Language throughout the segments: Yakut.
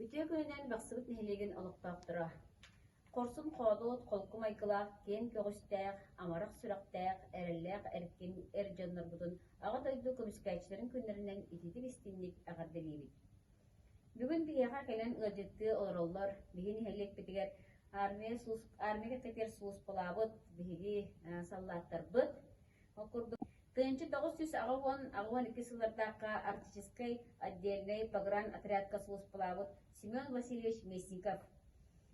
Үтүө күнүнэн Бахсыбыт нэһилиэгин олохтоохторо! Хорсун хоодуот, холку майгылаах, киэҥ көҕүстээх, амарах сүрэхтээх, эрэллээх эркин эр дьоннорбутун Аҕа дойду көмүскээччилэрин күннэринэн итиитик-истиҥник эҕэрдэлиибит! Бүгүн биһиэхэ кэлэн ыалдьыттыы олороллор, биһи нэһилиэкпитигэр армия, армия кэккэтигэр сулууспалаабыт биһиги саллааттарбыт. Ол курдук, 1980-82 сыллардаахха Арктическай отдельнай погранотрядка сулууспалаабыт Семен Васильевич Местников,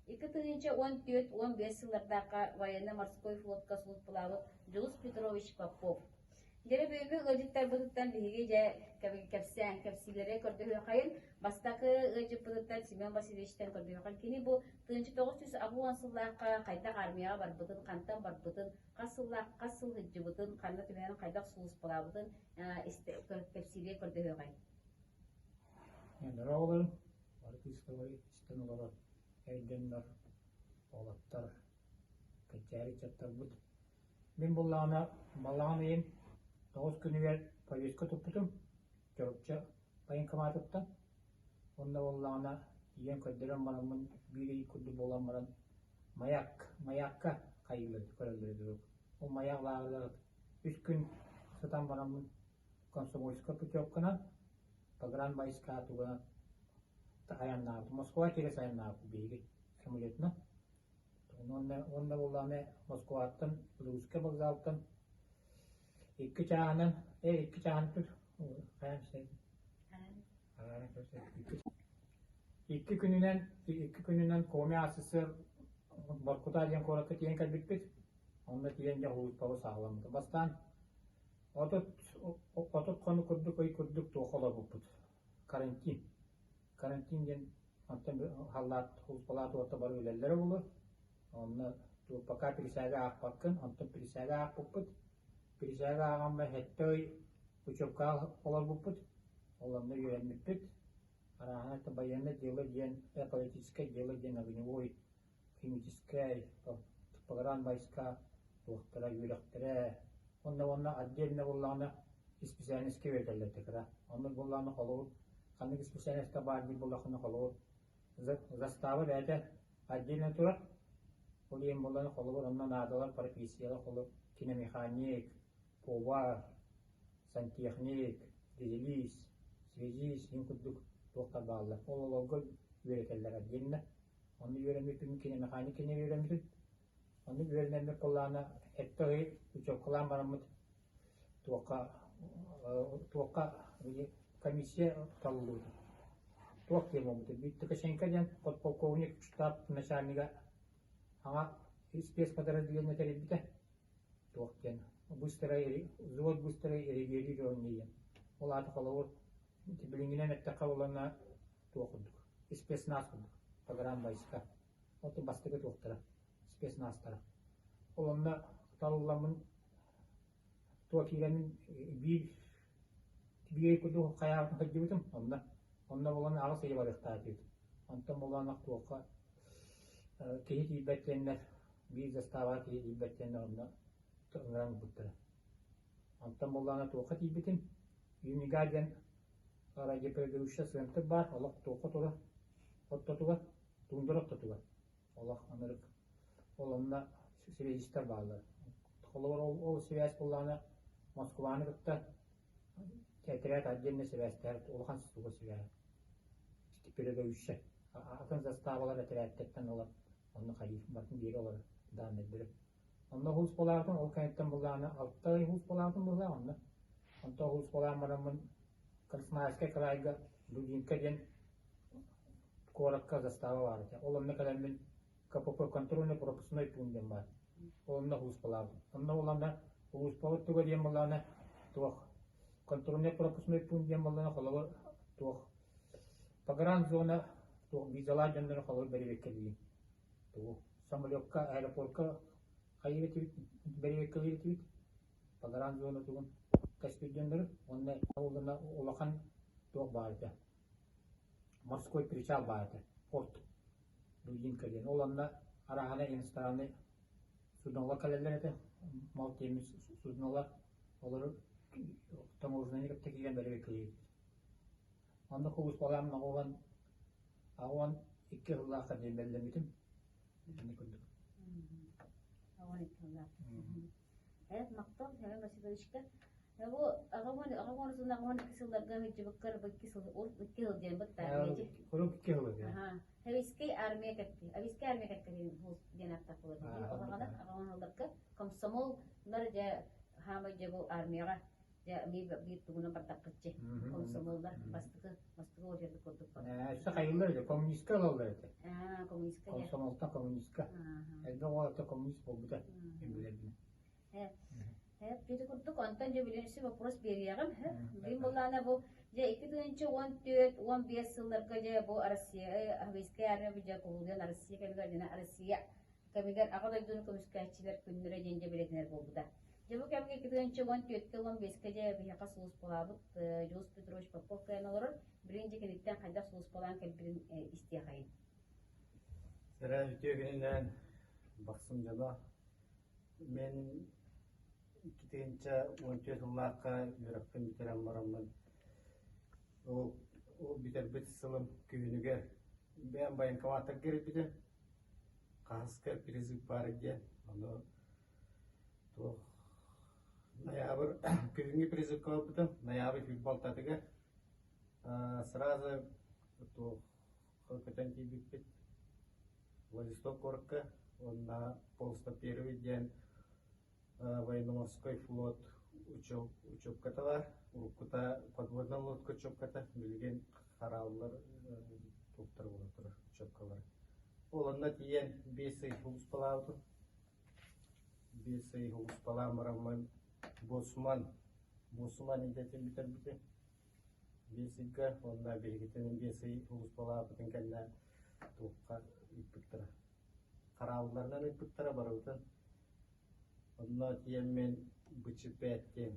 2014-15 сыллардаахха военно-морской флотка сулууспалаабыт Дьулус Петрович Попов. Дьэ, бүгүҥҥү ыалдьыттарбытыттан биһиги дьэ кэпсээн кэпсиилэри көрдөһүөххэйин. Бастакы ыалдьыппытыттан Семен Васильевичтан көрдөһүөххэйин. Кини бу 1980 сыллаахха хайдах армияҕа барбытын, хантан барбытын, хас сыллаах хас сыл сылдьыбытын, ханна түбэһэн хайдах сулууспалаабытын кэпсиилиэ көрдөһүөҕэй. Дорооболорун, бары кыысталары истэн олорор эр дьоннор, уолаттар, кэнчээри ыччаттарбыт. Мин буллаҕына балаҕан ыйын 9 күнүгэр повестка туппутум Чурапчы военкоматыттан. Уонна буоллаҕына тиийэн көрдөрөн бараммын биир ый курдук буолан баран маяк маякка хайыыллар көрөллөрө дуу. Ол маяк лааҕырыгар үс күн сытан бараммын комсомольскай путевканан погранвойска тугунан айаннаабытым. Москва через айаннаабыппыт биһиги самолетунан. Уонна уонна буоллаҕына Москваттан Русскай вокзалтан икки чааһынан икки чааһынан Икки күнүнэн икки күнүнэн Коми АССР Воркута диэн куоракка тиийэн кэлбиппит. Онно тиийэн дьэ улууспабыт саҕаламмыта. Бастаан 30 хонук курдук ый курдук туох олорбуппут. Карантин. Карантин диэн онтон халлаат сулууспалаат уота бары үлэллэрэ буолуо. Онно пока присяга аахпаккын, онтон присяга аахпыппыт. Присяга ааҕаммын сэттэ ый учебкаҕа олорбуппут. Ол онно үөрэммиппит. Арааһына это военное дело диэн, политическое дело диэн огневой, химическэй, погранвойска туохтара, үөрэхтэрэ. Онно уонна отдельно буоллаҕына исписээлинэскэ үөрэтэллэр этэ кыра. Онно буоллаҕына холобур, ханнык исписээлинэскэ баар диир буоллаххына холобур, застава бэйэтэ отдельно турар. Ол иһин буоллаҕына холобур онно наадалар профессиялар холобур киномеханик, повар, сантехник, дизелист, связист иһин курдук туохтар бааллар. Ол олорго үөрэтэллэр отдельно. Онно үөрэммиппин киномеханик кинигэ үөрэммитим. Оннук үөрэнэммит буоллаҕына сэттэ ый учебкалаан бараммыт туохха туохха комиссия талыллыбыта. Туох диэн буолбута Ткаченко диэн подполковник штаб начальнига аҥа спецподразделение тэрийбитэ. Туох диэн быстрый взвод быстрой реагирования диэн. Ол аата холобур билиҥҥинэн эттэххэ буоллаҕына туох курдук спецназ курдук погранвойска. Оттон бастакы туохтара, спецназтара. Ол онно талылламмын туох киирэммин биир биир курдук хайаабытын сылдьыбытым онно. Онно буолан аҕыс ыйы барыахтаах этибит. Онтон буолан туохха киһи тиийбэт диэннэр, биир заставаҕа киһи тиийбэт диэннэр онно ыҥыран ылбыттара. Онтон буоллаҕына туохха тиийбитим, Юнига диэн радиопередавающая сыантык баар, олох туохха турар ортотугар Туундара ортотугар олох ынырык. Ол онно связистар бааллар. Холобур, ол, ол связь буоллаҕына Москваны кытта тэтэрээт отдельно сибээстэһэр улахан туга сибээһэ. Передающая. Атын заставалар этэрээттэртэн ылан онно хайыы барытын биэрэ олорор дааннайдары. Онно һулуспалаабытым, ол кэнниттэн былаана алта ый һулуспалаабытым быһыылаах онно. Онтон һулуспалаан бараммын Красноярскай кыраайга Дудинка диэн куоракка застава баар этэ. Ол онно кэлэммин КПП контрольно-пропускной пункт диэн баар. Ол онно һулуспалаабытым. Онно буоллаҕына улууспабыт туга диэн буоллаҕына туох контрольно-пропускной пункт диэн буоллаҕына холобур туох погранзона туох визалаах дьоннору холобур бэрэбиэркэлиигин. Тугу самолекка, аэропортка хайыыр этибит, бэрэбиэркэлиир этибит. Погранзона тугун көстүдүннэр уонна ол улахан туох баар этэ морской причал баар этэ порт Дудинка диэн ол онно арааһына иностранный суднолар кэлэллэр этэ мал тиэммит суднолар олору таможняны кытта киирэн бэрэбиэркэлиир Онно кубуспалаан моҕуһан. 82 сыллаахха диэмбэллэммитим. Итини курдук. 82 сыллаах. Эт махтал Семен Васильевичка. Бу 82 сылларга сылдьыбыккар бу 2 сыл, 2 сыл диэн быттаа. Куруук 2 сыл диэн. Хавийскай армия кэкки, Хавийскай армия кэкки диэн ааттаах буолар. Оҕоҕо аҕаларга комсомоллар дьэ хаамай дьэ бу армияҕа дьэ эмиэ биир тугунан бардаххытчы комсомоллар бастакы бастакы очердик курдук Өссө хайыллар этэ, коммунистка ылаллар этэ. Коммунистка. Комсомолтан коммунистка. Элбэх уолаттар коммунист буолбута билэрбин. Ити курдук онтон дьэ билин вопрос биэриэҕим. Билин буоллаана бу дьэ 2014-15 сылларга дьэ бу Россия Российская армия дьэ кулугун Россия кэмигэр дьэ Россия кэмигэр Аҕа дойдуну көмүскээччилэр күннэрэ диэн дьэ билэтинэр буолбута. Дьэ бу кэмҥэ 2014-15-ке дьэ биһиэхэ сулууспалаабыт Дьулус Петрович Попов кэлэн олорор. Билигин дьэ киниттэн хайдах сулууспалаан кэлбитин истиэхэйин. Сэрэ үтүө күнүнэн бахсым дьоно Мин 2014 сыллаахха үөрэхпин бүтэрэн бараммын, ол ол бүтэрбит сылым күһүнүгэр бэйэм военкоматтарга киирбитим. Хаһыска призыв баар диэн, ону туох ноябрь күһүҥҥү призывка барбытым, ноябрь сүүрбэ алтатыгар. Сразу туох көтөн тиийбиппит Владивосток куоракка уонна Полста Первый диэн военно-морской флот учебката баар. Уруккута подводная лодка учебката, билигин харааллар туохтара буолан турар учебкалара. Ол онно тиийэн 5 ый сулууспалаабытым. 5 ый сулууспалаан бараммын боцман, боцман идэтин бүтэрбитим. Биэс ыйга уонна биһигитин 5 ый сулууспалаабытын кэннэ туохха ыыппыттара. Хараалларынан ыыппыттара барыбытын. Онно тиийэммин БЧП диэн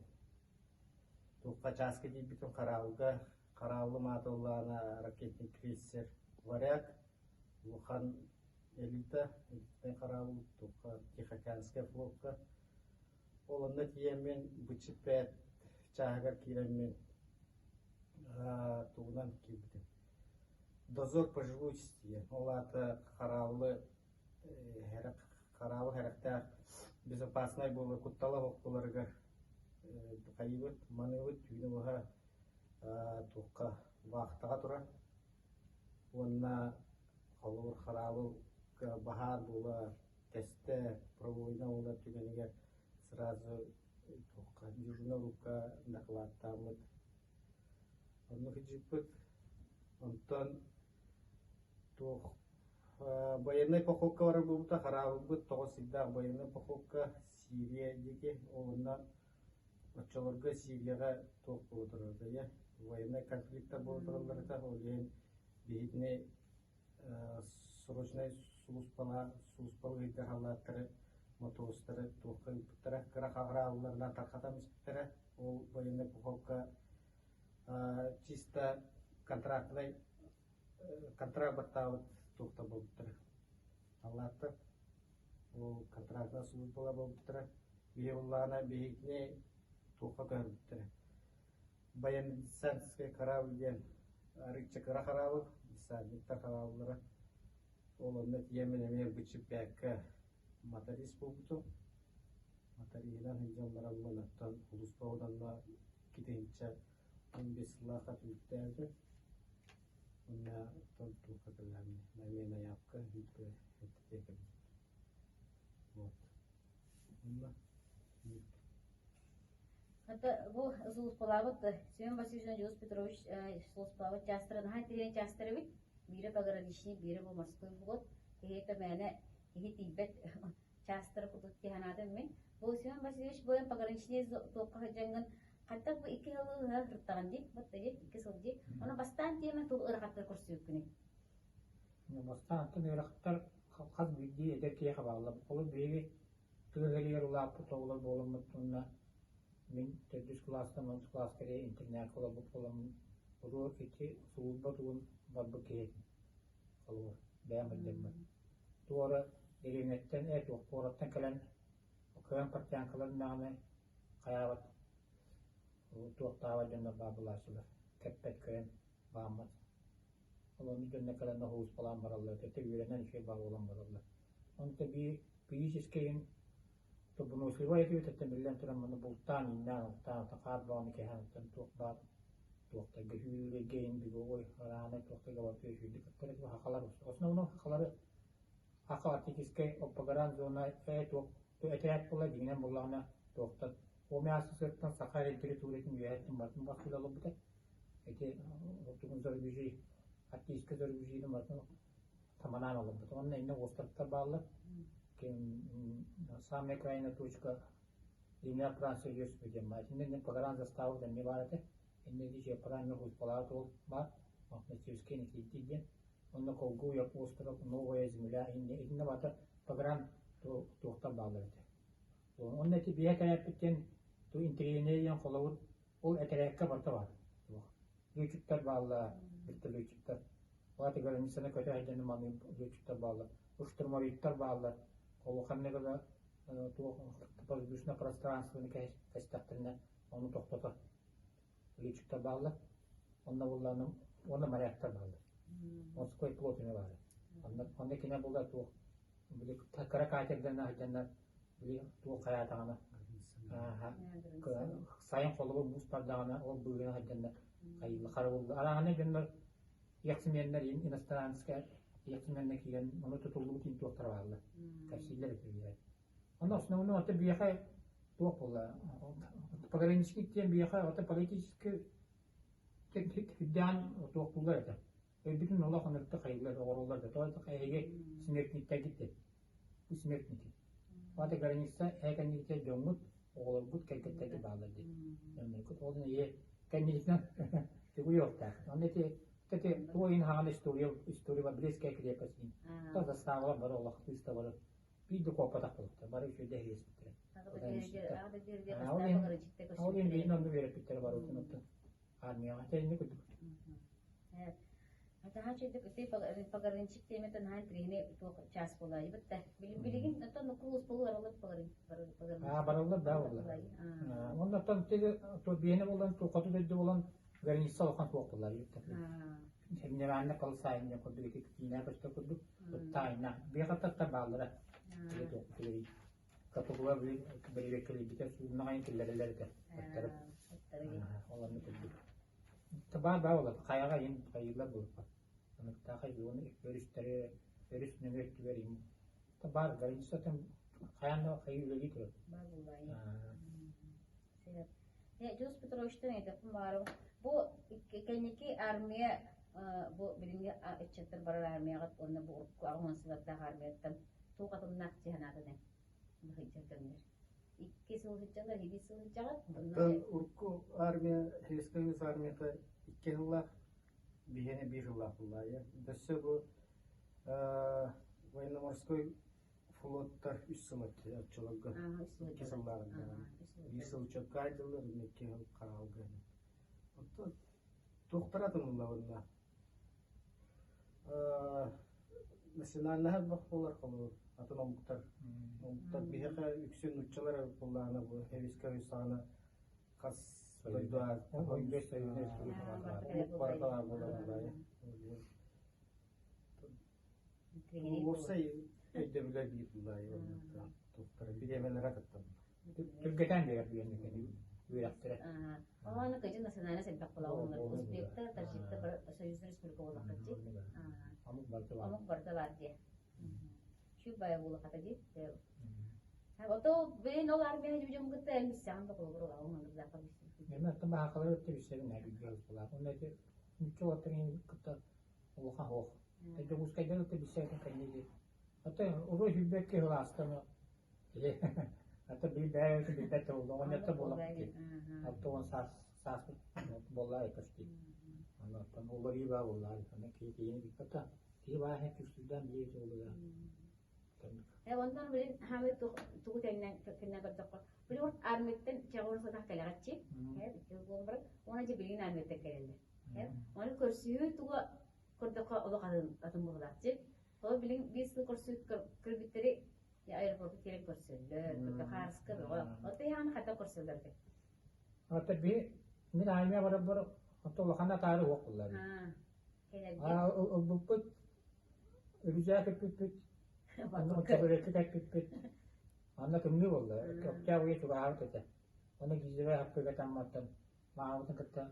туохха чааска тиийбитим хараалга харааллым аата ыллаана ракетный крейсер «Варяг» улахан элита элитнэй хараабыл туохха Тихоокеанскай флотка Ол онно тиийэммин БЧП чааһыгар киирэммин тугунан киирбитим. Дозор по живучести диэн. Ол аата харааллы хараалы сэрэхтээх безопаснай буолар куттала суох буоларыгар хайыыбыт, маныыбыт түүнү быһа туохха вахтаҕа турар уонна холобур хараабыл баһаар буолар тэстэ пробойна буолар түгэнигэр сразу туохха дежурнай рубка дакылааттаабыт. Оннук илдьиппит. Онтон туох военнай походка барар буолбута хараабылбыт 9 ыйдаах военнай походка Сирия диэки уонна оччолорго Сирияҕа туох буола турар военнай конфликттар буола тураллар этэ ол иһин биһигини срочнай сулууспалыы ыйдар халлааттары мотуостары туохха ыыппыттара кыра хараалларынан тархатан испиттэрэ ол военнай походка чисто контрактнай контракт баттаабыт туохтар буолбуттара халлааттар ол контрактнай сулууспалар буолбуттара биһи буоллаҕына биһигини туохха көһөрбүттэрэ Военно-десантскай корабль диэн арыычча кыра хараабыл, десантниктар хараабыллара. Ол онно тиийэммин эмиэ быччыппээккэ моторист буолбутум. Моториһынан сылдьан бараммын оттон улууспа онно 2015 сыллаахха түмүктээбитим. Уонна оттон туохха кэллэҕим эмиэ найаапка эттэтиэ кэлбит. Вот. Онно Это бу сулууспалаабыт Семен Васильевич Дьулус Петрович сулууспалаабыт чаастара наһаа интэриэһинэй чаастар эбит. Биирэ пограничник, биирэ бу морской флот. Киһи мээнэ киһи тиийбэт чаастара курдук дии санаатым мин. Бу Семен Васильевич бу пограничный туохха сылдьаҥҥын хайдах бу 2 сылы ыһа сырыттаҕын дии, вот дии, 2 сыл дии. Ону бастаан тиэмэ туох ыарахаттары көрсүбүккүнүй? Бастаан атын ыарахаттар хас биирдии эдэр киһиэхэ бааллар. Ол биһиги тыа сиригэр улааппыт оҕолор буоламмыт уонна мин төрдүс кылаастан онус кылааска диэри интернакка олорбут буоламмын уруу ити сулууспа тугун барбыт киһи этим. Холобур, бэйэм сылдьарбын. Туора дэриэбинэттэн ээ туох куораттан кэлэн кыайан портянкаларын даҕаны хайаабат туохтаабат дьоннор баар буолааччылар. Кэппэт кыайан бааммат. Ол онно дьонно кэлэн оһууспалаан бараллар, өтө үөрэнэн үчүгэй баар буолан бараллар. Онто биир физическэйин тобунуосливай этибит оттон биллэн туран маны бултаан, ииннээн, алтаан, оттон хаар бөҕөнү кэһэн, оттон туох баар туохтарга сүүрэргэ иһин беговой араанай туохтарга барыта үчүгэйдик кыттар этибит хахалар основном хахалары Хаха арктическай погранзона туох этэрээт буолла дьиҥинэн буоллаҕына туохтан Коми СССРтан саха литературатын үөһэттэн барытын бас билэ олорбута. Ити тугун зарубежи арктическай зарубежины барытын таманаан олорбута. Онно иннэ островтар бааллар. Самая крайняя точка Линия Франция Йосипа диэн баар. Итиннэ погран застава эмиэ баар этэ. Иннэ дии правильно успалаат ол баар. Махнатический Никитий диэн. Онно Колгуев остров, Новая земля иннэ итиннэ баата погран туохтар бааллар этэ. Онно ити биһэ этэрээппиттэн ту интэриэһинэй диэн холобур ол этэрээккэ барыта баар. Лүөчүктэр бааллар, вертолетчиктар. Ол границаны көтө сылдьан маныы лүөчүктэр бааллар. Штурмовиктар бааллар. Улаханнык да туох воздушное пространствоны кэстэхтэринэ ону тохтотор лүөчүктэр бааллар. Онно булланым уонна моряктар бааллар. Морской флот эмэ баара. Онно онно кинэ була туох били кыра катерданна сылдьаннар били туох хайаатаҕына сайын холобур муус бардаҕына ол быыһына сылдьаннар хайыылла харабылла араанай дьоннор яхтсменнэр иностранскай яхтсменнэр киирэн ону тутуллубут иин туохтара бааллар кэпсииллэр этилэр Онно основной ото биэхэ туох буолла пограничник диэн биэхэ ото политический үрдээн туохтууллар этэ Өйбүтүн олох ынырыктык хайыыллар, оҕороллор да. Тоҕо диэтэххэ эһиги смертниктэргит диэн. Бу смертники. Ол аата граница эһэ кэннигитигэр дьоҥҥут, оҕолоргут, кэргэттэргит бааллар диэн. Дьонноргут. Ол иһин ийэ кэннигитинэн тугу Онно ити ити туох иһин хаҕана история история Брестская крепость иһин. То заставалар бары олох тыыста бары биир да куоппатах буолуктар. Бары үчүгэйдик эһиэспиттэрэ. Ол иһин биһин онно үөрэппиттэрэ барытын оттон армияҕа тэринни курдук. Атаһааччыдык ити пограничник темата наһаа интириэһинэй туох чаас буолаайбыт да. Билигин оттон нукулус болу араллар Аа бараллар да буолла. Онно оттон биэни болан хоту дойду болан граница улахан суох буолар. Семинарны колосайны курдук ити киинэ көстөр курдук тайна. Биэхаттар бааллара. Катылыга бэрэбиэркэлиирбитэ суунаҕайын киллэрэллэр этэ. Аттары. Ол онно курдук. Баар баар буолар. Хайаҕа иһин хайыылар буолар. Аныктаахай уону өрүстэри өрүс нөҥүө өттүгэр иһин баар границатын хайаан да хайыы үлэлии турар. Баар буоллаайы. Дьус Петровичтан ыйытыахпын баҕарабын. Бу кэнники армия бу билиҥҥи ыччаттар барар армияҕыт уонна бу урукку аҕыс сыллардаах армияттан туох атыннаах дии санаатын эн быһыйдьар кэмнэр икки сыл сылдьаллар биир сыл сылдьаҕыт Оттон урукку армия Советскай Союз армията икки сыллаах биһиэнэ биир сыллаах буоллаайа. Өссө бу военно-морской флоттар үс сыл оччолорго икки сыллааҕын биир сыл учебка айдыллар икки сыл хараалга Оттон туохтара атыныллабынна национальнаһа элбэх буолар холобур атын омуктар омуктар биһиэхэ үксүн нууччалар буоллаҕына бу Советскай Союз саҕана хас дойду омук барыта баар буолар Уопсай өйдөбүлэ биир буллаайы туохтара бириэмэлэрэ кытталлар. Түргэтэн биэрэр үөрэхтэрэ. Ону кыдьы национальность элбэх буолар. Узбектар, таджиктар Союз республика буоллаххытчы. Омук барыта баар. Омук барыта баар диye. Şu бая буолахата дии. Ото бэйэн ол армия дьүдьүм кытта эмиссэҕин да холобур олаҕын оннук Мен оттон баһаакалары өттө билсэбин билбэт буолар. Онно ити нучча уолаттарын кытта улахан суох. Дьокуускайдан өттө билсэбин кэнники. Оттон урут билбэккэ сылаастан Ата билбэт билбэт буолла оҕонньотто буоллахпыт 60 саас сааспыт буолла почти. Оннуттан уларыы баа буолла. Аны киһи киһини билбэт да киһи баа күүстүүрдээн билиэ буолла. Онтон билин хаамай тугу тэҥнэн кэннэ көрдөххө били урут армияттан чаҕыр сатах кэлэҕэччи буолан уонна дьэ билигин армияттан кэлэллэр. Ону көрсүһүү туга көрдөххө олох атын атын буолааччы. Ол билигин биир сыл көрбүттэри аэропорка киирэн көрсөллөр, хаарыска бөҕө. Оттон яҕаны хайдах көрсөллөр этэй? Ата би мин армия барар ото улахан атаары уох буллар. Кэлэргэ. Ылбыппыт, үрүсээк эппиппит, онно чөкөлөккө кэппиппит. Анна тымныы буолла, Өктөөх үйэ чугаһаабыт этэ. Ону гизевэй хаппыга тамматтан маабытын кытта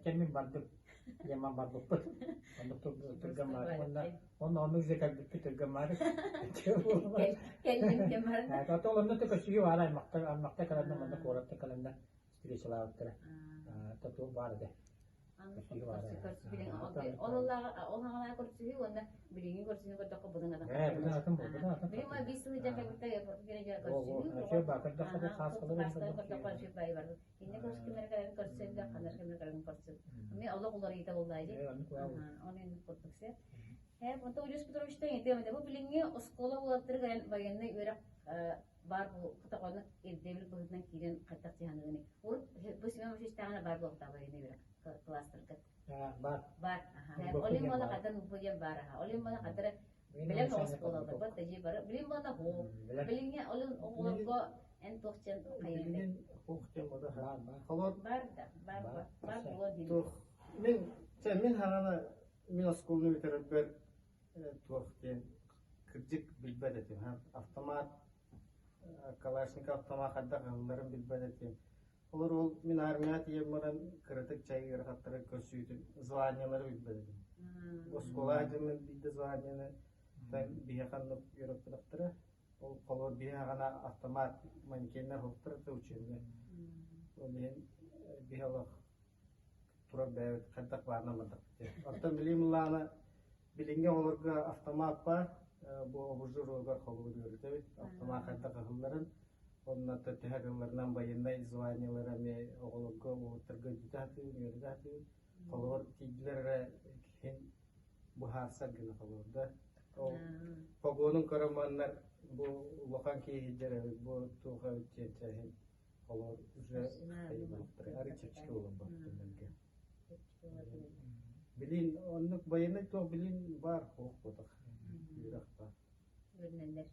кэммин бардым диэн барбыппыт. Оннук түргэн маары уонна онно оннук дьэ кэлбиппит түргэн маары. Кэллим диэн баран. Ото онно да көссүү баара аймахта аймахта кэлэннэ манна куоратта кэлэннэ встречалаабыттара. Тату баар этэ. Ол хаҥалаа көрсүһүү уонна билиҥҥи көрсүһүү көрдөххө быдан атын. Быдан атын бу, быдан атын. Билим биир сыл дьэ кэлбиттэ көрсүһүү. Чөй баакырдахха да хааскалар көрдөххө чөй бай бар. Инне көрсүмэр кэлэн көрсөн да ханар кэмэр кэлэн көрсүн. Ми олох уларыйта буллаа дии. Оны курдук се. Э, онто Улюс Петровичтан этиэм бу билиҥҥи оскуола уолаттары кэлэн военный үөрэх баар бу кытаҕаны ирдэбил быһыытынан киирэн хайдах дьаһаныгыный? Урут бу Семен Васильевичтааҕына баар буолуохтаах военный үөрэх класстарга. Баар. Баар. Олин буола хатан диэн баар аха. Олин буола хатара билэн оскуолалар бат тажи бары билин буола хоо. Билиҥҥэ олин оҕолорго эн туох диэн хайыыр Билигин хуох диэн бода холор бар да бар бар бар буолуо диэн. Туох мин мин хаҥана мин оскуоланы бүтэрэрбэр туох диэн кырдьык билбэт этим автомат Калашников автомат хайдах ыһылларын билбэт этим. Олор ол мин армияҕа тиийэн баран кыратык чай ыарахаттары көрсүүтүн званиелары билбэт этим. Оскуола дьоммун биирдэ званияны биһиэхэ оннук үөрэппэтэхтэрэ. Ол холобур биһи аҕана автомат манекеннэр уһуктар этэ учебнай. Ол иһин биһи олох турар бэйэбит хайдах баарынан барбыт. Оттон билим ыллаана билиҥҥи оҕолорго автомат баар, бу обуржу уруогар холобур үөрэтэбит. Автомат хайдах ыһылларын, онно төһө гылларынан байыаннай званиелара эмиэ оҕолорго уолаттарга өйдөтө сатыыбын, үөрэтэ сатыыбын. Холобур тиийдилэр эрэ киһин быһаарсар гына холобур да. Ол погонун көрөн маннар бу улахан киһи сылдьар эбит, бу туох эбит диэн иһин холобур уже арый чэпчэки буолан барбыттар. Билин оннук байыаннай туох билин баар суох буотах үөрэх баар. Үөрэнэллэр.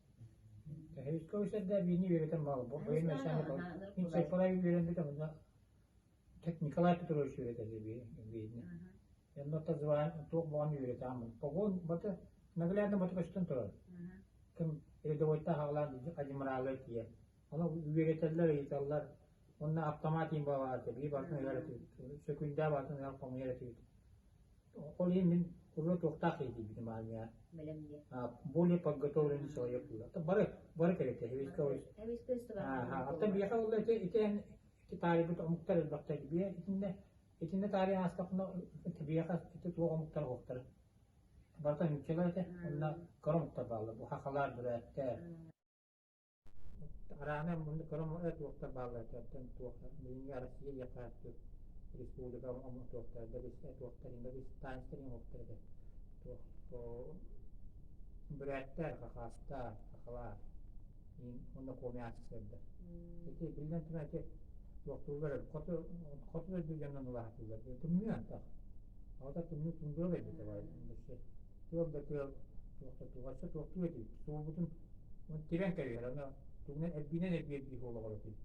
Тэһиискэ үсэрдэ биини үөрэтэн баал. Бу военный Мин Сайфалай үөрэнбитим онно Николай Петрович үөрэтэр биини. Онно звание туох буолан үөрэтэ Погон баты наглядно баты көстөн турар. Ким рядовойтан хаалаан адмиралы тиийэр. Ону үөрэтэллэр, ыйыталлар. Уонна автомат иин баҕалаата, биир баатын ыар этибит, сөкүүндэ баатын ыар хомуйар этибит. Ол иһин мин урут туохтаах киһи диибитим армия. Бэлэм диye. Более подготовленный человек буолла. Бары бары кэлэтэ, Оттон биэхэ буолла ити ити ити таарыйбыт омуктар элбэхтэр биэ итиннэ итиннэ таарыйан аастахпына биэхэ ити туох омуктар оһохтор. Барыта нууччалар этэ, онно кыра омуктар бааллар. Бу хахалар, бүрээттэр. Араана муннук көрөн туохтар бааллар этэ туох билиҥҥи Россия диэххэ республика туохтар туохтар дагестанецтар оҥоһуктар этэ туох бүрээттэр хахаастар сахалар уонна комиастердар ити биллэн туран ити туохтууллар хоту хоту дойду дьоннон улаатыллар тымныы антах аҕата тымныы тундура кэлбитэ тыал да тыал туох да туох өссө туохтуу этибит суолбутун тирэн кэбиһэр аны тугунан эрбиинэн эрбиэрдии суолаҕар этибит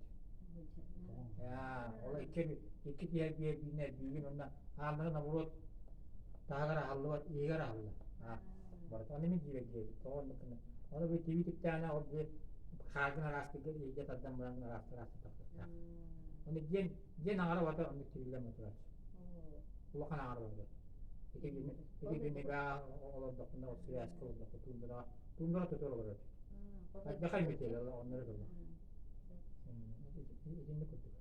ол икки икки киһи эрбиэрдиинэн эрбиигин уонна ааннара наоборот таһыгар аһаллыбат иһигэр аһыллар барыта аны мин диибэр диэбит тоҕо оннук гына ону бу тиби тиктээнэ ол би хааргын араастыгар иһирдьэ тардан баран араастар араастар тахсыахтаах ону диэн диэн аҥара бата оннук тибиллэн мотурач улахан аҥара бата ити ити күнүгэ олордохпуна ол связка олордохпут туундараҕа Туундара тутар олорор. Хайдах эмитэ оннор кылла. Итинник курдук.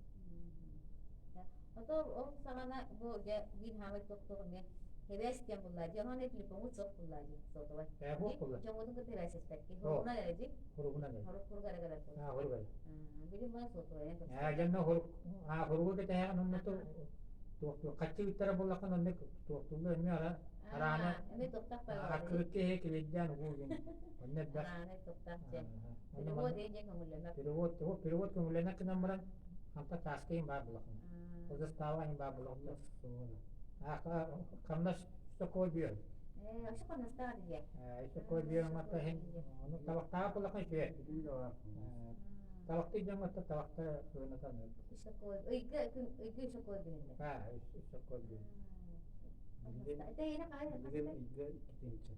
Ото ол саҕана бу дьэ биир хаамай туох эмиэ хэбээс диэн буллаа дии. Онон телефоҥҥут суох буллаа дии сотовай. Ээ суох булла. Дьоҥҥутун кытта хэбээсэспэкки. Хоругунан эрэ дии. Хоругунан эрэ. Хорук хорук эрэ кэлэр. Аа хорук эрэ. Билим маа сотовайынан Ээ дьонно хорук аа хоругу кэтэһэҕин онно туох туох хаччы ыттара буоллаххына оннук туохтууллар эмиэ ара Араана Эмиэ туохтаах баҕалар аккырыкка иһэ килэйдээн угуу диэн онно элбэх Араана туохтаах диэн перевод диэн көҥүллэммэт перевод перевод көҥүллэнэр гынан баран ханта чааска иһин баар булахына ол застава иһин баар булахына хамнас сокой бүөр ээ ошо хамнастаах диye сокой бүөр матта иһин ону табахтаах булахын үчүгэй табахты дьон матта табахта кыынатан сокой ыйга ыйга сокой биһиннэ аа сокой бүөр Билигин ыйга 2 тыһыынча.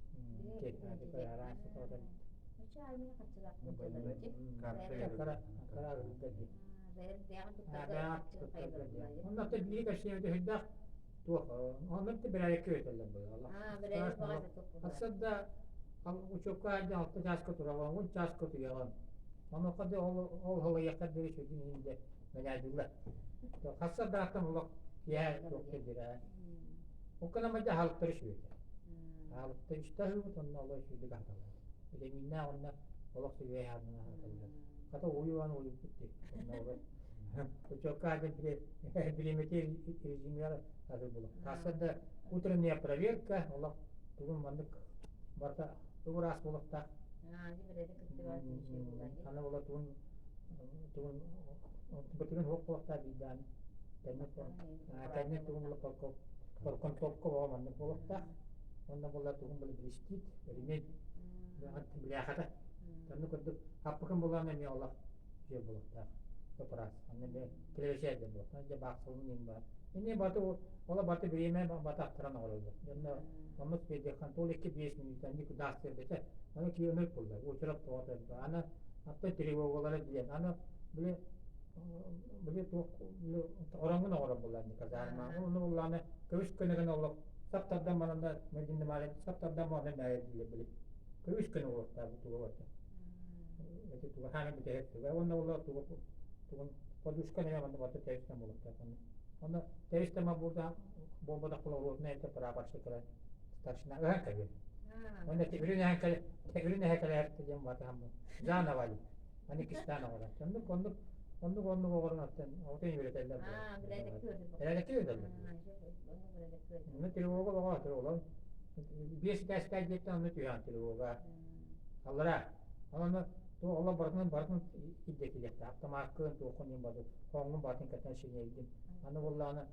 Онно биир кэсиэбит өһүйдээх туох онно бэрээдэккэ үөтэллэр буолла. Хасса да учуокка айдан 6 чааска тураҕын, 10 чааска утуйаҕын. Онуоха да ол ол халыйахтар диэри сүрдүн иһин де мэнээдиллэр. Хасса даахтан олох киэһэ туох кэлдирэ. Ол гынан аһалыктары сүөтэ. Аһалыктар үстэ аһыыбыт, онно олох үчүгэйдик аһаталлар. Витаминнаах онно олох сибиэһэй аһынан аһаталлар. Хата уйуан уйуппут дии. Онно олох учуокка аһдьан бириэмэтэ режимигэр аһыы булук. Тахса да утренняя проверка, олох тугун маннык барыта тугураас буолуохтаах. Аны ола тугун тугун бытыгын хуох буолуохтаах биирдээн кэннэ тугун контопка оҕо маннык буолуохтаах. Онно буолла тугун были блестит, ремень, бляхата. Онно курдук хаппыкын булан эмиэ олох дьиэ буолуохтаах. Топурас. Онно эмиэ килэбэчээр диэн буолуохтаах. Дьэ баахсалын иин баар. Эмиэ баты ола баты бириэмэ баты аттаран оҥороллор. Онно онно спедихан тол 2-5 минута никуда стербете. Аны киэмек булла. Учурап тоҕо Аны атта тревогалара диэн. Аны били били туох ороҥҥун оҥорор буоллаан казарма. Ону буллааны көбүс көнөгөн олох сап тардан баранда мадиннамаален сап тардан баранда мээрдилер били. Көбүс көнө олохтаабыт туга барда. Эти туга хаана бүтэһик туга. Онно була туга тугун подушка неме манна барда тэбистен болуктаах. Онно тэбистема буурда буолбатах була уруотуна это прапорщик кэлэн старшина ыһан кэлбит. Онно үрүн эһэн кэлэ үрүн эһэ кэлээртэ диэн батыһаммын. Заново Аны кистаан оҕолор. Оннук оннук оннук оннук оҕолорун аттан оҕотун үөрэтэллэр. Бэрээдэккэ үөрэтэллэр. Онно тревога оҕо тревога. Биэс этээстээх дьиэттэн онно түһээн тревога. Аллара. Онон туох олор барытын барытын ирдэтилиэхтээх. Автомаккын туоххун иин баты хоҥҥун батын кэтэн синьэйдим. Аны буоллаҕына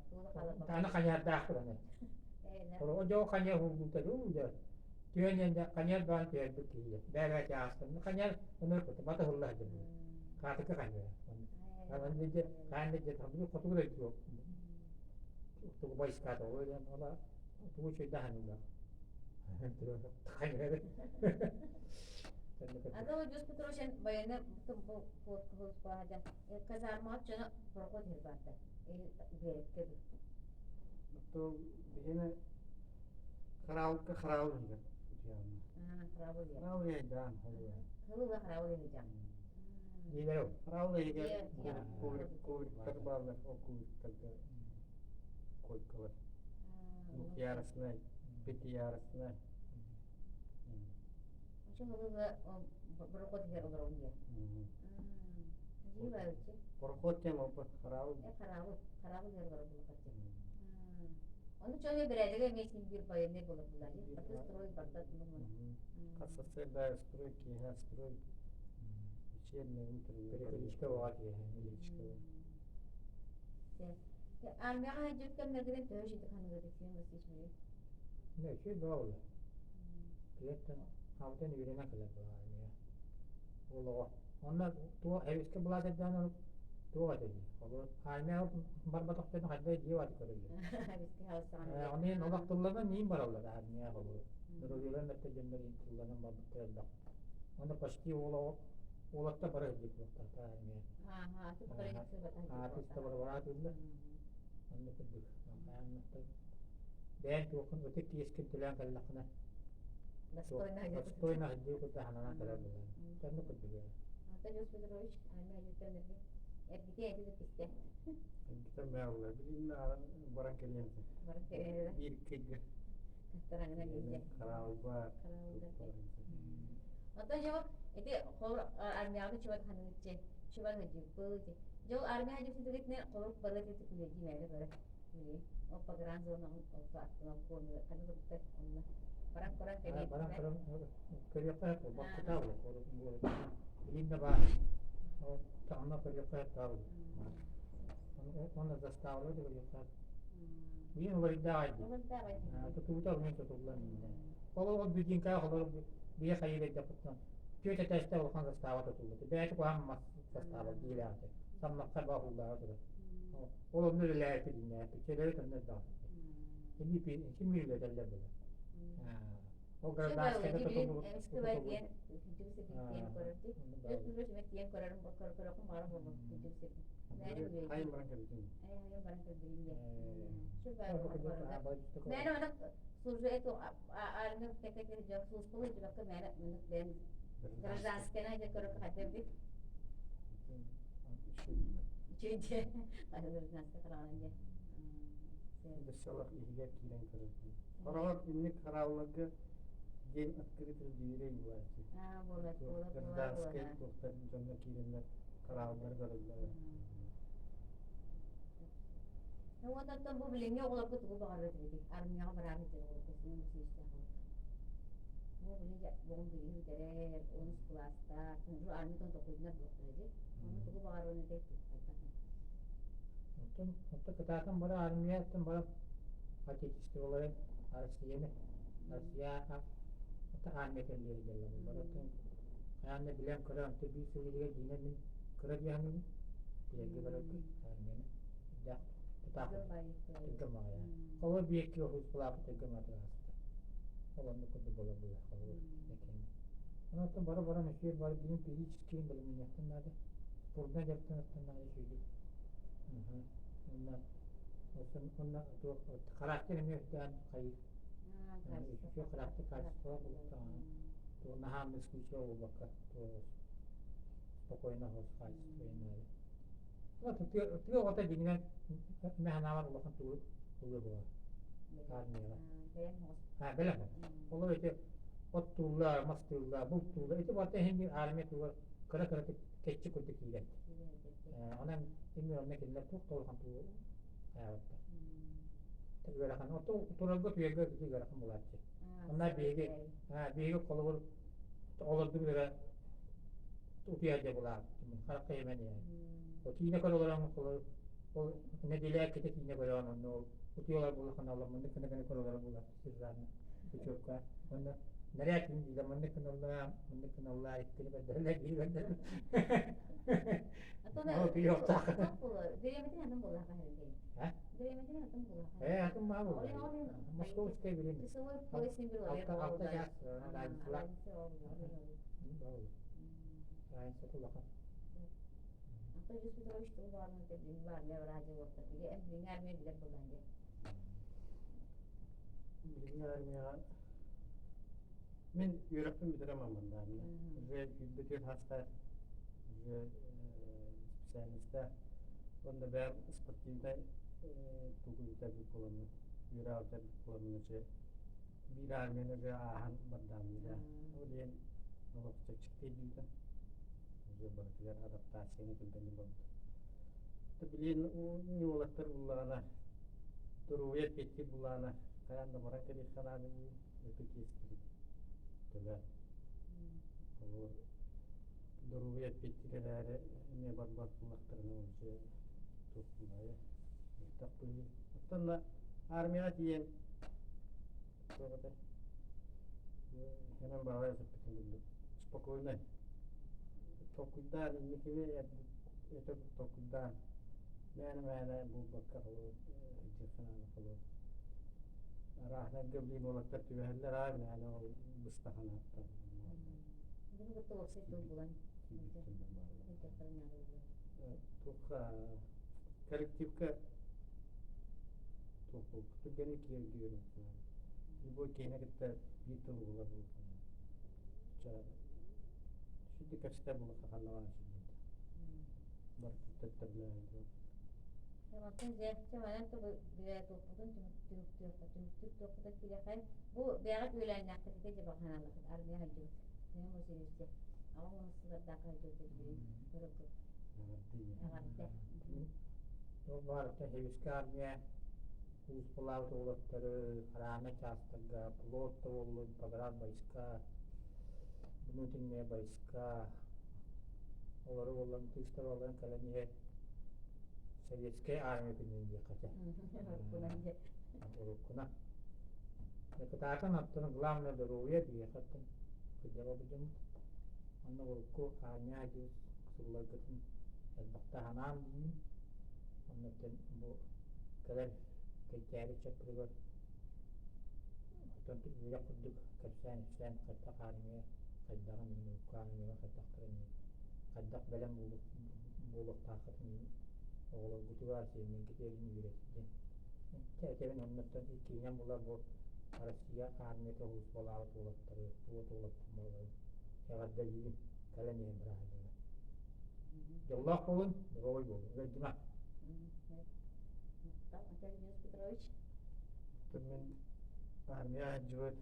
аны ханьаардаах тураны. Дьоо ханьаар уурбута дуу Түһэн иһэн ханьар баан түһэрбит киһи бээ-бээ чаастан ханьар ынырык батыһылла сылдьар хаатыкы ханьар анан дьэ хаан дьэ табы хотугу дойду тугу байыскаата ола тугу чөйдаһаныла ханьар Ага Дюс Петрович военный казарма дьоно проход хирбаата биэрикке То биһине Хараалка хараал иһигэр утуйаҕын. Хараал иһэйдээн холуйа. Хылыга хараал иһэйдээн. Хараал иһигэр ковриктар бааллар, ол ковриктарга койкалар. Двухъяруснай, пятиярусный. Очо хылыга бороход иһэр олорон диye. Бороход тем опыт хараал. Хараал, хараал иһэр олорон булакаччы. Ону чоҥо бэрээдэгэ эмиэ син биир военный буолар булаа дии. Аты строй барда Хас сарсыарда строй, киэһэ строй, вечерний, утренний. Перекличка оҕа киэһэ, перекличка. Армияҕа сылдьыбыт кэмнэргинэн төһө үчүгэй ханыгы Семен Васильевич Не, үчүгэй бөҕө Клеттен хаамытан үөрэнэн кэлэр буолар армия. Ол оҕо. Онно туох эбискэ былаат эрдэҕинэ туох этэй? Олор армия барбатахтарына хайдах дьиэ бааты көрөллөр. Оны олох тылланан иин бараллар армия холобур. Здоровьеларын өттө дьоннор иин тылланан барбыттар элбэх. Онно почти уол уолаттар бары сылдьыбыт буолуохтаахтар армия. Аатыста бары бараатыллар. Онно курдук. Бэйэҥ туоххун ытык иэскин төлөөн кэллэххинэ достойно сылдьыы курдук сананан кэлэр буолар. Оннук курдук. Антон Петрович, эргитэ эти тистэ. Эргитэ мэллэ. Билин баран кэлиэн. Баран кэлиэн. Биир кыйга. Хараалба. Оттон дьэ ити хор армияҕа чубан ханыччы чубан хадьыппыт. Дьэ ол армия хадьыпсытыгытне хорук барыт ити күлэдии мэлэ бары. Ол погранзона ол аттынан куону ханы курдуктар онно баран баран кэлиэн. Баран баран көрүөххэ баккыта Билин да баар. Ол таҥна көрүөххэ таабыл. Оны заставлы да көрүөххэ. Билин уларыйдаах айды. Тутуута билин тутуллан иинэ. Ол ол бүтинкэ холор бие хайыгайдаппыттан түөт этээстэй улахан застава тутулла. Бэйэти куһаан мас застава диилээхте. Самнахха баахуллаара турар. Ол онно үлэлээппит иннээппит. Челери төннөр даҕаны. Син биир үлэтэллэр буолар. Ол гражданскайга тутуллубут диэн тиийэн көрөр тиийэн көрөрүм көрөрүм баҕар буолбут Хайын баран кэлбитин. Хайын баран кэлбитин диэн. Мээнэ маны служу эту армия тэкэ дьон службалы дьыбакка мээнэ мынык бэйэм гражданскайна дьэ көрө хатырбит. Үчүгэй гражданскай хараҕынан дьэ. Бесселах иһигэр киирэн көрөр. Хороҕор инник хараалларга день открытых дверей буолааччы. Гражданскай туохтар дьонно киирэннэр харааллары көрөллөр. Уонна бу билиҥҥи оҕолорго тугу баҕарар этибитий? Армияҕа бараары сылдьар оҕолорго синем сүүстээх оҕолор. Бу били бугун билиҥҥи бүтэрэр, онус кылаастаах, армиятын токуйдунар буолуохтара дии. Ону тугу баҕарар этэй хайдах? Оттон оттон кытаатан бара армияттан баран отечестволарын Россияны Россия армия кэллиэр диэллэр барытын хайаан да билэн көрөн онто биир сыл иһигэр дьиҥэр мин кыра диэхиҥин билэргэ бараргы армияны дээх тутаах түргэн баҕайы холобур биир киһи уһуспалааппыт түргэн баҕайы ааспыта ол оннук курдук буола буолар холобур экэҥҥэ онон бары баран үчүгэй бары билим физический бэлэмнэниэхтэн наада спордунан дьарыктаныахтан наада үчүгэйдик уонна уонна туох характер эмиэ үрдээн хайыыр үчүгэй характер качество буолуохтаах наһаа мыслича буолбакка спокойно качество наада тыа оҕото дьиҥинэн мэханаабар улахан тугу тугу буолар армияҕа бэлэм олор ити оттууллар мастыыллар бултууллар ити барыта иһин биир армия тугар кыра кыратык кэччи курдук киирэн онон именно онно кинилэр туох да улахан тугу аабаттар ыарахан ото турарга туйарга ити ыарахан булааччы онно биһиги биһиги холобур олордубут эрэ утуйар дьэ булаабыт харахха иһимэн иһэн киинэ көрө олорон холобур ол нэдиэлэ иккитэ киинэ көрөҕүн онно ол утуйалар буоллаххына олор маннык гына гына көрө олорор буолар сержанна путевка уонна нэрээт күн дииллэр маннык гыналлаа маннык гыналлаа иккини көрдөрөллөр биири көрдөрөллөр ол утуйуохтаах Бириэмэтин атын буоллаха Бириэмэтин атын буоллаха Э атын маа буолла Московская время алта алта час разницалаах разница улахан Антон Юрий Петрович тугу баҕарынан билиҥҥи армия радио уоттар били билиҥҥи армия билэр буоллаан дии. Билиҥҥи армияҕа мин үөрэхпин бүтэрэн барбын армия. Уже күүрбүтүгэр хаста уже специальностаах уонна бэйэм спортивнай тугу бүтэрбит буоламмын үөрэҕи бүтэрбит буоламмын уже биир армияны уже ааһан бардааммыта. Ол иһин олох чэпчэкитик өйдүүтэ. Уже барытыгар адаптацияны түргэнник барбыт. Билигин уолаттар буллаҕына доруобуйа эппиэттиир буллаҕына хайаан да баран кэлиэххэ наада дии ытык иэскитин төлөөн. Холобур доруобуйа эппиэттиир эрээри эмиэ барбат буллахтарына уже туох баайа мөлтөх быһыы. Оттон армияҕа тиийэн туох этэ Хэнэн баҕайы сыппытын курдук спокойно толкуйдаан инникини өтө толкуйдаан мээнэ-мээнэ буолбакка холобур дьиэххэ холобур арааһынайга билигин уолаттар түбэһэллэр аа мээнэ ол быстаханааттан Дьону кытта уопсай тыл булан туохха коллективка туох буолбут түргэнник киэргиир Любой киһини кытта биир тылы булар буолуохтаах. Сүдү кэпсэтэр буоллахха ханна баар сүдү. Барыта төттөрүлээн. Онтон дьэ, манан билэ туохпутун түмүктүөххэ түмүктүүр туохпутун кириэхэ бу бэйэҕит үөлээннээхтэргитэ дьэ баҕанааллахыт армия сылдьыбыт. Төһө Васильевич аҕа уон сыллардаахха сылдьыбыт билин көрөккүт. Эҕэрдэ. Ол баарыттан Сэбиэскэй армия Сулууспалаабыт уолаттары араана чаастарга плот да буоллун, погранвойска, внутренние войска олору буоллан тыыстар олорон кэлэн иһэр советскай армия күнүн диэххэ этэ. Уруккунан. Кытаатан оттон главное доруобуйа биһиэхэ оттон кырдьаҕа дьоммут. Онно урукку армия диир сылларгытын элбэхтэ анаан диибин. Оннуттан бу кэлэр кэнчээри чаппырыгар Оттон үөрэх курдук кэпсээн-ипсээн хайдах армия хайдаҕын иһин, урукку армияҕа хайдахтарын иһин, хайдах бэлэм буолуохтааххытын иһин оҕолоргутугар, сиэннэргитигэр иһин үөрэтин диэн этэбин оннуттан иккиһинэн буолар бу Россия армията сулууспалаабыт уолаттары, уот уолаттар эҕэрдэлиибин кэлэн иһэн бырааһынньыгы. Дьоллоох буолун, доруобай буолун. Ыалдьыма. Анатолий Петрович. Мин армия сылдьыбыт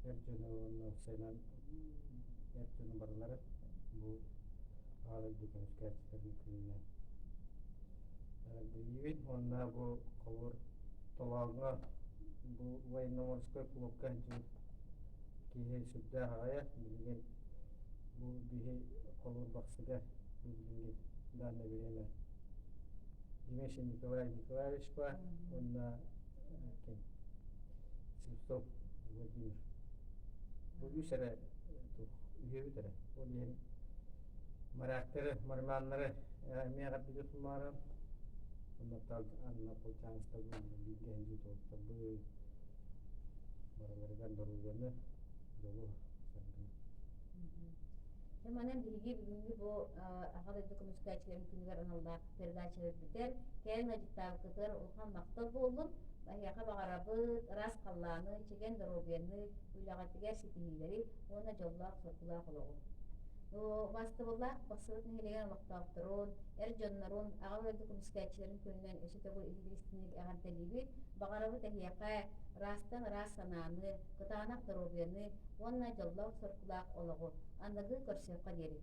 эр дьону уонна уопсайынан эр дьону барылара бу Аҕа дойду көмүскээччилэрин күнүнэн эҕэрдэлиибин уонна бу холобур толооҥҥо бу военно-морской клубка сылдьыбыт киһи сүрдээх аҕыйах билигин бу биһи холобур Бахсыга бу билиҥҥи данное время Дмитрий Николай Николаевичка уонна ким Слепцов Владимир. Бу үс эрэ туох үһүөбүт эрэ. Ол иһин моряктары, морманнары эмиэ эҕэрдэлии суммаарым. Онно Анна Полчанскайбын бииргэ сылдьыбыт уолаттарбын барыларыгар доруобуйаны, дьолу, саргыны. Дьэ манан биһиги бүгүҥҥү бу Аҕа дойду көмүскээччилэрин күнүгэр аналлаах передачабыт бүтэр. Кэлин ыалдьыттаабыккытыгар улахан махтал буоллун. Эһиэхэ баҕарабыт ыраас халлааны, чэгиэн доруобуйаны, үлэҕитигэр ситиһиилэри уонна дьоллоох-соргулаах олоҕу. Убаастабыллаах Бахсыбыт нэһилиэгин олохтоохторун, эр дьоннорун, Аҕа дойду көмүскээччилэрин күнүнэн өссө төгүл итиитик-истиҥник эҕэрдэлиибит. Баҕарабыт эһиэхэ ыраастан ыраас санааны, кытаанах доруобуйаны уонна дьоллоох-соргулаах олоҕу. Аныгы көрсүөххэ диэри.